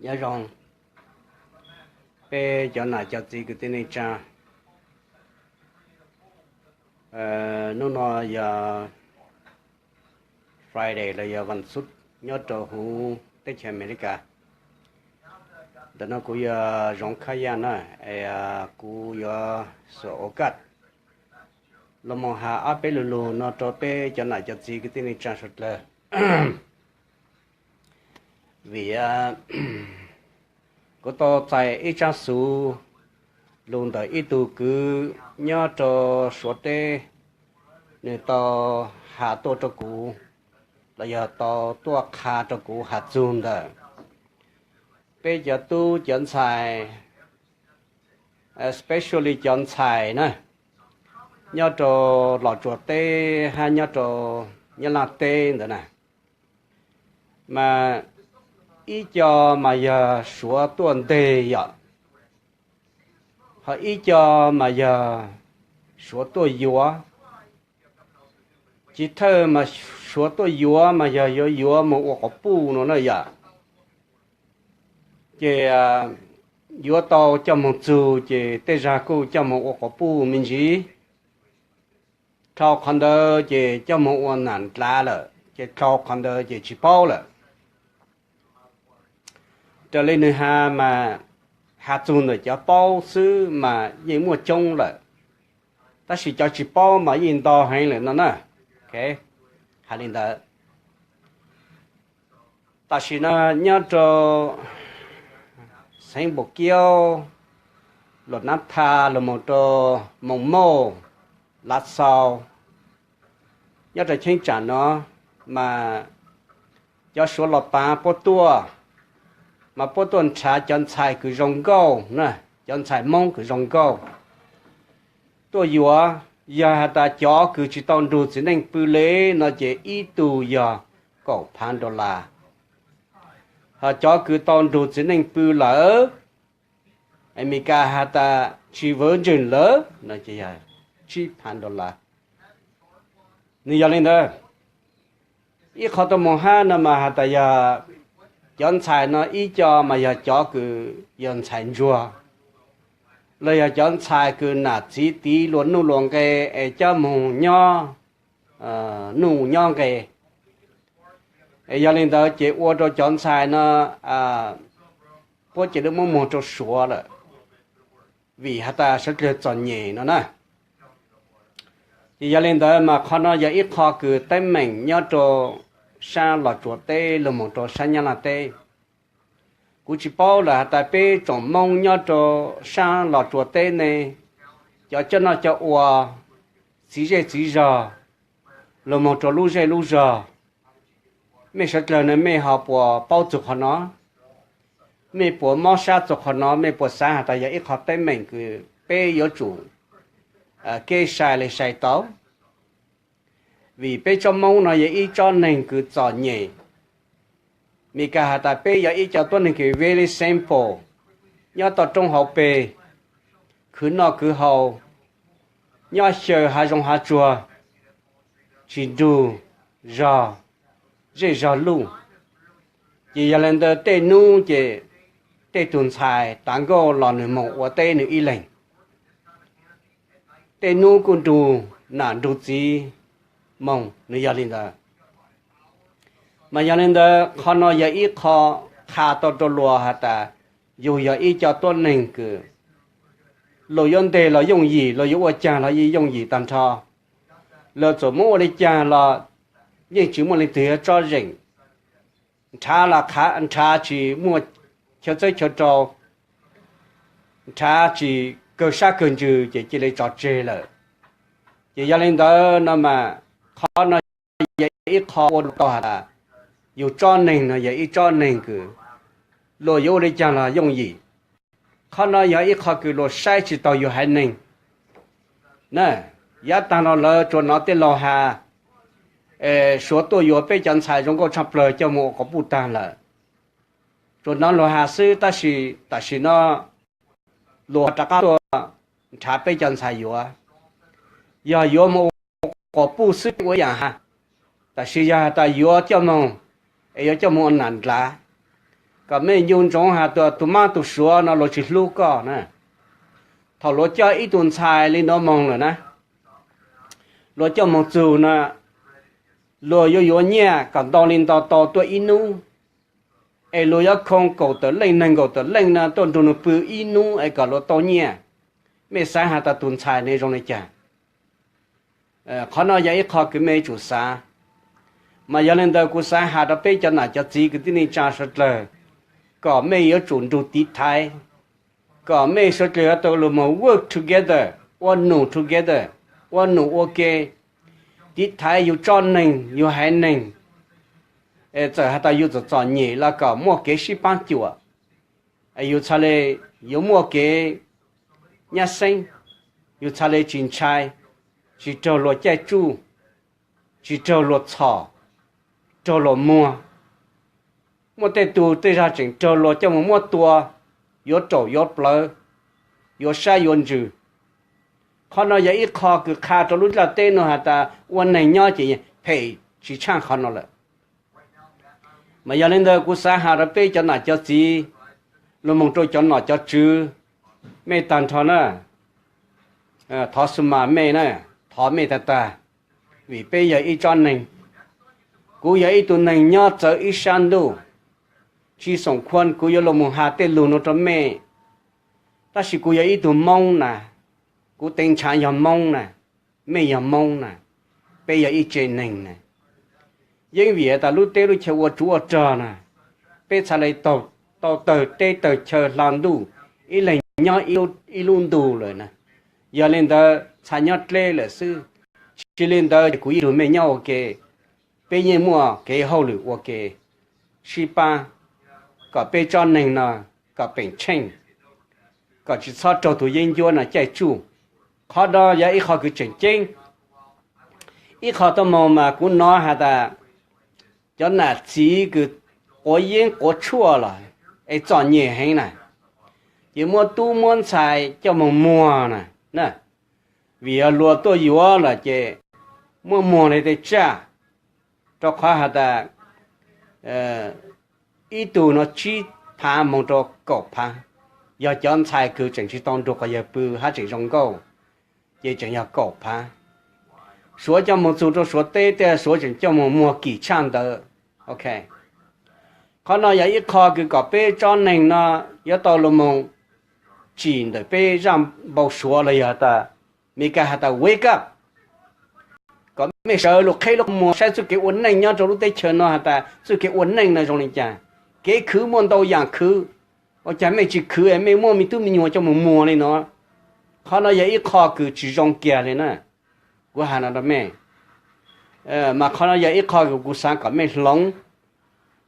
Nyob zoo peb cov nam cov txiv kwv tij neej tsaa. Hnub no yog Friday los yog vas xuv nyob rau huv teb chaws Amelikas. Ntawm no kuv yog Zoov Khab Yaj na, es kuv yuav xuas ua kaj los mus has ob peb lu lug no rau peb cov nam cov txiv kwv tij neej tsaa suav dlawg. Vim kuv tau txais ib tsaab xuv lug ntawm ib tug kwv nyob rau Suav teb, nwg tau has tuaj rau kuv los yog tau tuaj qha rau kuv has txug ntawm peb cov tub cov ntxhais, especially cov ntxhais na, nyob rau Los Tsuas teb hab nyob rau Nyab Laj teb ntawd na, mas ib co mas yog Suav tuaj nteg yom, ho ib co mas yog Suav tuaj yuav. Tsis thawj mas Suav tuaj yuav mas yog yuav yuav moog ua quas puj no na yom. Ces yuav tau coj moog txug ces tej zag kuj coj moog ua quas puj me ntsis. Dhau qhov ntawd ces coj moog ua nam dlav lawm, ces dhau qhov ntawd ces tsis paub lawm. Raws li nwg has mas has txug ntawm cov paub xwb mas yeej muaj coob lawm, tab sis cov tsis paub mas yeej ntau heev lawm no na. Has li ntawd. Tam sim no nyob rau xeev Npaum Kiaub, Luam Nab Tha los mus rau Moos Mauj, Lav Xaus, nyob rau cheeb tsam no mas cov Suav los paav puab tuaj, mas puab tuaj nrhav cov ntxhais kws zoo nkauj na, cov ntxhais Moob kws zoo nkauj tuaj yuav. Yog has tas cov kws tsis tau nrug txiv neej pw le no ces ib tug yog kaum phav dollar. Ho cov kws tau nrug txiv neej pw lawm, Amelikas has tas tsis vawv ntseeg lawm no ces yog tsib phav dollar. Nws yog li ntawd. Ib qho tuaj moog hab no mas has tas yog cov ntxhais no ib co mas yog cov kws yog ntxhais ntsuag, los yog cov ntxhais kws nam txiv tiv luas nuj luas nqe es coj moog nyob nuj nyob nqe. Es yog li ntawd ces ua rau cov ntxhais no puab cia li muab moog rau Suav lawm, vim has tas sawv dlawg txom nyem no na. Ces yog li ntawd mas qhov no yog ib qho kws teeb meem nyob rau saab Los Tsuas teb los mus rau saab Nyab Laj teb. Kuv tsis paub lawm has tas peb tsoom Moob nyob rau saab Los Tsuas teb ne, cov coj noj coj ua, txiv zej txiv zog, los mus rau lub zej lub zog, mej sawv dlawg ne mej ho puas paub txug qhov no? Mej puas mob sab txug qhov no? Mej puas xaav has tas yog ib qho teeb meem kws peb yuav tsum kev sai le sai tau? Vim peb tsob Moob no yog ib tsob neeg kws txom nyem. Mis Kas has tas peb yog ib co tuab neeg kws very simple, nyob toj roob hauv pes, khwv noj khwv haus, nyob xyaw hav zoov hav tsuag, tsis nrug zog zej zog luj. Ces yog le ntawd tej nub ces tej tug ntxhais tav nkauj los nwg moog ua teb nwg ib leeg. Tej nub kuj nrug nam nrug txiv moog, nwg yog li ntawd. Mas yog le ntawd qhov no yog ib qho qha tau rau luas has tas yug yog ib co tuab neeg kws luas yuav nteg los yooj yim, luas yuav ua caag los yeej yooj yim tag nrho. Luas txawm muab ua le caag los yeej tsis muaj leej twg yuav tsob zeem. Nrhav los nrhav tsis muaj chaw txawb chaw rau, nrhav tsis kawg sab kawg ntsws ces cia li tso tseg lawm. Ces yog li ntawd no mas qhov no yog ib qho ua tau has tas yug tsob neeg no yog ib tsob neeg kws luas yuav ua le caag los yooj yim. Qhov no yog ib qho kws luas saib tsis taug yug haiv neeg. Na, yav taag los lawv tsuas nov tej laug has, Suav tuaj yuav peb cov ntxhais zoo nkauj tshaj plawg coj moog ua quas puj taag lawm. Tsuas nov luas has xwb, tab sis tam sim no luas rov qab tuaj nrhav peb cov ntxhais yuav. Yog yuav moog ua quas puj xwb ua yaam has, tab sis yog has tas yuav coj moog, es yuav coj moog ua nam ndlav, kom mej nco ntsoov has tas tus mab tus suav no luag tsis hlub koj na. Thaum luag coj ib tug ntxhais li no moog lawm na, luag coj moog txug na, luag yuav yuav nyiaj kom ntau li ntau tau tuaj ib nub, es luag yuav khoo kaum tawm leej neeg nkaum tawm leej no tuaj nrug nwg pw ib nub es kom luag tau nyiaj. Mej xaav has tas tus ntxhais ne zoo le caag? Qhov no yog ib qho kws mej yuav tsum xaav. Mas yog le ntawd kuv xaav has rua peb cov nam cov txiv kwv tij neej tsaa suav dlawg, kom mej yuav tsum nrug tiv thaiv, kom mej suav dlawg yuav tau lug moog work together, ua num together, ua num ua ke, tiv thaiv yug tsob neeg yug haiv neeg. Txawm has tas yug txom txom nyem los kom muaj kev sib paab cuam, yug txhad le yuav muaj kev nyab xeeb, yug txhad le tsis ntshai, tsis raug luag caij tsuj, tsis raug luag txhom, raug luag muag. Muaj tej tug tej zag tseem raug luag coj moog muab tua, yuav raum yuav plawv, yuav saib yuav ntsws. Qhov no yog ib qho kws qha rua lub nplaj teb nuav has tas ua neeg nyob ces phem tsis tshaaj qhov no lawm. Mas yog le ntawd kuv xaav has rua peb cov nam cov txiv, lug moog rua cov nom cov tswv, mej taag nrho na, thov xu mas mej na, thov mej taag taag, vim peb yog ib tsob neeg. Kuv yog ib tug neeg nyob txawv ib sab ntuj, tsis xoom khuam kuv yuav lug moog has tej lug nuav rua mej. Tab sis kuv yog ib tug Moob na, kuv teev ntshav yog Moob na, mej yog Moob na, peb yog ib tse neeg na. Yeej vim tas lub teb lub chaw ua tsuv ua rog na, peb txhad le tau tawg teb tawg chaw hla ntuj, ib leeg nyob ib lub ntuj lawm na. Yog le ntawd txhad nyob dleb lawm xwb. Tsis le ntawd kuv yeej nrug mej nyob ua ke, peb yeej muaj kev hauj lwm ua ke sib paab, kom peb tsob neeg no kom peem tsheej, kom tsis txhob raug tug yeeb ncuab no caij tsuj. Qhov no yog ib qho kws tseem ceeb. Ib qho tuaj moog mas kuv nov has tas cov nam txiv kws quav yeeb quav tshuaj los es txom nyem heev na, ces muab tub muab ntxhais coj moog muag na, vim yog luag tuaj yuav lawm ces muab muag le tej tsaj, rau qhov has tas ib tug no tsib phav moog rau kaum phav. Yog cov ntxhais kws tseem tsis tau nrug quas yawg pw hab tseem zoo nkauj, ces tseem yog kaum phav. Suav coj moog txug rau Suav teb tej Suav tseem coj moog muag kim tshaj ntawd. Ok, qhov no yog ib qho kws kom peb tsob neeg no yuav tau lug moog tsim ntawm peb zaj npau suav los yog tas Meskas has tas wake up, kom mej sawv lug qheb lub qhov muag saib txuj kev ua neej nyob rau lub teb chaws no has tas txuj kev ua neej no zoo li cas. Kev khwv muaj ntau yaam khwv, ua cas mej tsis khwv mej muab mej tub me nyuam coj moog muag li no? Qhov no yog ib qho kws tsis zoo kiag li na. Kuv has no rau mej, mas qhov no yog ib qho kws kuv xaav kom mej hloov,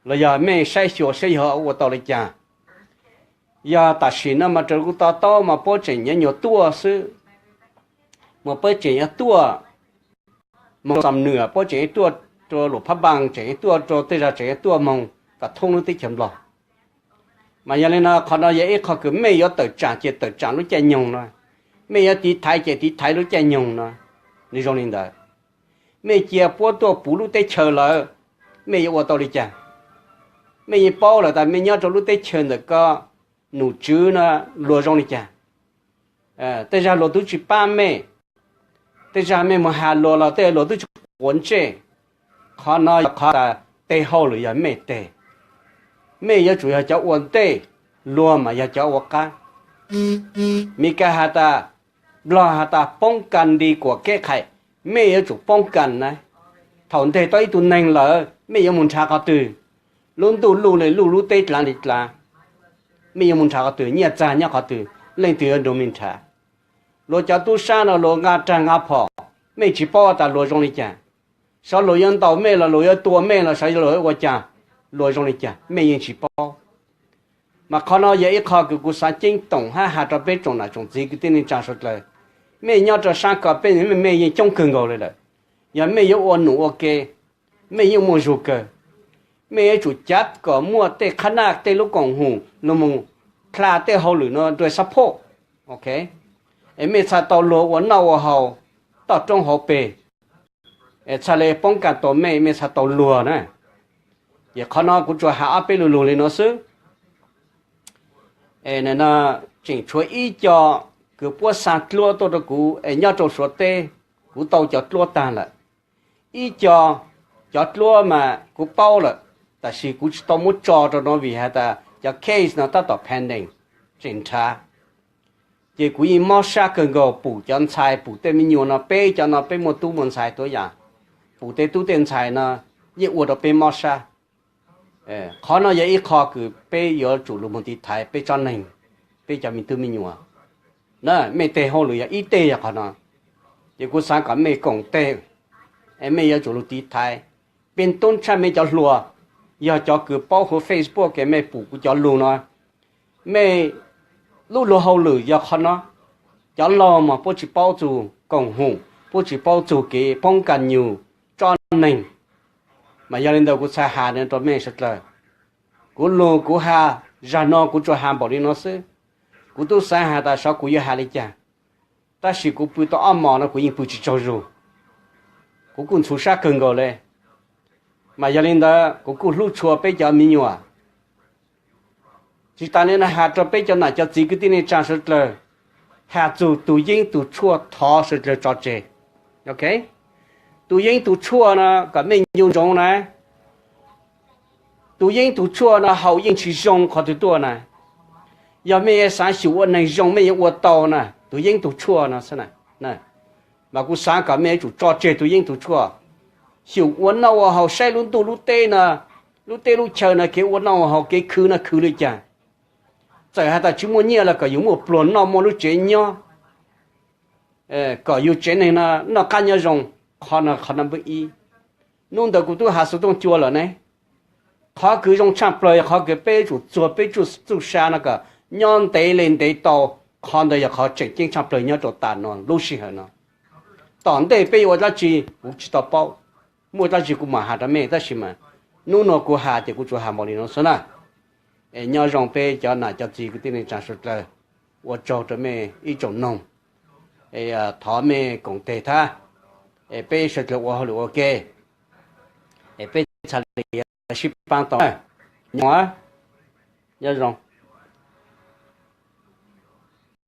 los yog mej saib xyuas saib yog ua tau li cas. Yog tam sim no mas raws kuv to taub mas puab tseem nyiam nyuam tuaj xwb, mas puab tseem yuav tuaj moog Xam Nwm, puab tseem yuav tuaj rau Luam Phab Npaas, tseem yuav tuaj rau tej zag, tseem yuav tuaj moog kom thoob lub teb chaws Nplog. Mas yog li no qhov no yog ib qho kws mej yuav tawm tsaam ces tawm tsaam lub caij nyoog no, mej yuav tiv thaiv ces tiv thaiv lub caij nyoog no. Nws zoo li ntawd. Mej cia puab tuaj puv lub teb chaws lawm, mej yuav ua tau li cas? Mej yeej paub lawm tas mej nyob rau lub teb chaws ntawm ko num tswv no luag zoo li cas. Tej zag luag tub tsis pab mej, tej zag mej moog has luag los tej luag tub tsis quav ntsej. Qhov no yog qhov tas tej hauj lwm yog mej teg. Mej yuav tsum yog cov ua ntej, luag mas yog cov ua qab. Meskas has tas, Nplog has tas poob kas nti kuam keb qhais, mej yuav tsum poob kas na. Thaum nteg tau ib tug neeg lawm mej yuav mus nrhav qhov twg? Lub ntuj luj le luj, lub teb dlav le dlav, mej yuav mus nrhav qhov twg? Nyiaj txag nyob qhov twg? Leej twg yuav nrug mej nrhav? Luag cov tub sab no luag nqa rag nqa phom, mej tsis paub tas luag zoo li cas. Xyov luag yuav ntaus mej los luag yuav tua mej los xyov luag yuav ua cas, luag zoo li cas mej yeej tsis paub. Mas qhov no yog ib qho kws kuv xav ceeb toom hab has rau peb tsoom nam tsoom txiv kwv tij neej tsaa suav dlawg. Mej nyob rau sab ko peb mej yeej coob kawg nkaus li lawm. Yog mej yuav ua num ua ke, mej yeej muaj zug kawg. Mej yuav tsum cav kom muaj tej qhab naj tej lub koom haum lug moog dlha tej hauj lwm no dua support. Ok, es mej txhad tau luag ua noj ua haus toj roob hauv pes, es txhad le poob kas tau mej, mej txhad tau luag na. Ces qhov no kuv tsuas has ob peb lu lug li no xwb. Es no tseem tshuav ib co kws puab xa dluab tuaj rau kuv es nyob rau Suav teb, kuv tau cov dluab tag lawm. Ib co, cov dluab mas kuv paub lawm, tab sis kuv tsis tau muab tso rau no vim has tas cov case no tab tom pending, tseem nrhav. Ces kuv yeej mob sab kawg nkaus, pum cov ntxhais pum tej me nyuam no, peb cov no peb muaj tub muaj ntxhais tuab yam, pum tej tub tej ntxhais no yeej ua rau peb mob sab. Qhov no yog ib qho kws peb yuav tsum lug moog tiv thaiv peb tsob neeg, peb cov me tub me nyuam na. Mej teg hauj lwm yog ib teg yog qhov no, ces kuv xaav kom mej koom teg, es mej yuav tsum lug tiv thaiv. Peb tub tshaj mej cov hluas, yog cov kws paub huv Facebook es mej pum kuv cov lug no, mej lub luag hauj lwm yog qhov no. Cov laug mas puab tsis paub txug koom haum, puab tsis paub txug kev poob kas nyug tsob neeg. Mas yog li ntawd kuv txhaj has rau mej suav dlawg. Kuv lug kuv has, zag no kuv tsuas has npaum li no xwb. Kuv tub xaav has tas sav kuv yuav has li cas, tab sis kuv pw tau ob mos no kuv yeej pw tsis tsaug zug. Kuv kuj ntxhuv sab kawg nkaus le. Mas yog li ntawd kuv kuj hlub tshua peb cov me nyuam. Tsis tas li no has rau peb cov nam cov txiv kwv tij neej tsaa suav dlawg, has txug tug yeeb tug tshuaj thov suav dlawg tso tseg. Ok, tug yeeb tug tshuaj no kom mej ncu ntsoov na. Tug yeeb tug tshuaj no haus yeej tsis zoo qhov twg tuaj na. Yog mej xaav xyum ua neeg zoo mej yuav ua tau na, tug yeeb tug tshuaj no xwb na. Mas kuv xaav kom mej yuav tsum tso tseg tug yeeb tug tshuaj, xyum ua noj ua haus saib lub ntuj lub teb no, lub teb lub chaw no kev ua noj ua haus kev khwv no khwv li cas. Txawm has tas tsis muaj nyiaj los kom yus muaj pluag noj muaj lub tsev nyob, kom yus tsev neeg no noj qab nyob zoo. Qhov no qhov no npawb ib. Nub ntawd kuv tub has xuv tooj cua lawm ne. Qhov kws zoo tshaj plawg yog qhov kws peb yuav tsum txuag peb txuj sa no kom nyob ntev le ntev tau. Qhov ntawd yog qhov tseem ceeb tshaj plawg nyob rau tas no lub sij hawm no. Tom ntej peb yuav ua dlaab tsi kuv tsis tau paub, muaj dlaab tsi kuv mam has rau mej, tab sis mas nub no kuv has ces kuv tsuas has npaum li no xwb na. Es nyob zoo peb cov nam cov txiv kwv tij neej tsaa suav dlawg, ua tsaug rau mej ib tsoom noog, es thov mej koom teg thab, es peb suav dlawg ua hauj lwm ua ke, es peb txhaj le sib paab tau. Nyob zoo.